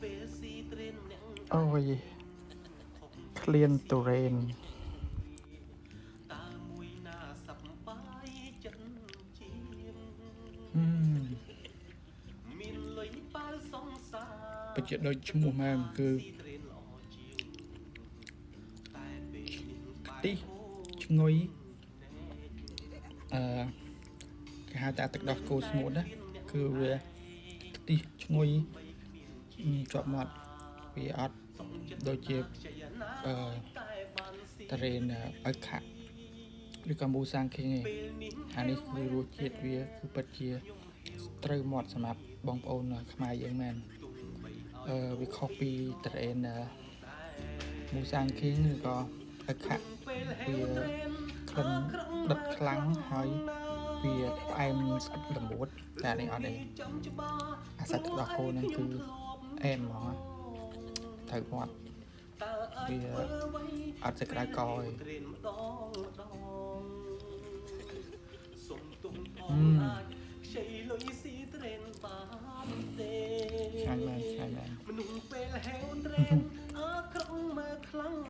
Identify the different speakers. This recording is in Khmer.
Speaker 1: អូយក្លៀនទុរេន
Speaker 2: តើមួយណាសប្បាយចិត្តជាង
Speaker 1: ហឹម
Speaker 2: មានលុយប៉ាល់សង្សារ
Speaker 1: ពិតជាដូចឈ្មោះមែនគឺ
Speaker 2: ស៊ីត្រេនល្អជាងតែពេលនេះ
Speaker 1: ខ្ទិះឈ្ងុយអឺគេហៅថាទឹកដោះគោស្ងួតណាគឺវាខ្ទិះឈ្ងុយជាប់មាត់វាអត់ដូចជាអឺទុរេនអឹកខាក់ឬក៏មូសាងឃីងទេអានេះគឺរសជាតិវាគឺពិតជាត្រូវមាត់សម្រាប់បងប្អូនខ្មែរយើងមែនវាខុសពីទុរេនមូសាងឃីងឬក៏អឹកខាក់វាក្លិនដិតខ្លាំងហើយវាផ្អែមស្អិតល្មួតតែអានេះអត់ទេអាសាច់ទឹកដោះគោហ្នឹងគឺអែមហ្មងត្រូវមាត់វាអត់សេចក្តៅកទេ
Speaker 2: ត្រេនម្ដងម្ដងសុំទុំផ
Speaker 1: អឺ
Speaker 2: ងអាចខ្ចីលុយស៊ីត្រេនបានទេ
Speaker 1: ឆ្ងាញ់មែនឆ្ងាញ់មែន
Speaker 2: មនុស្សពេលហេវត្រេន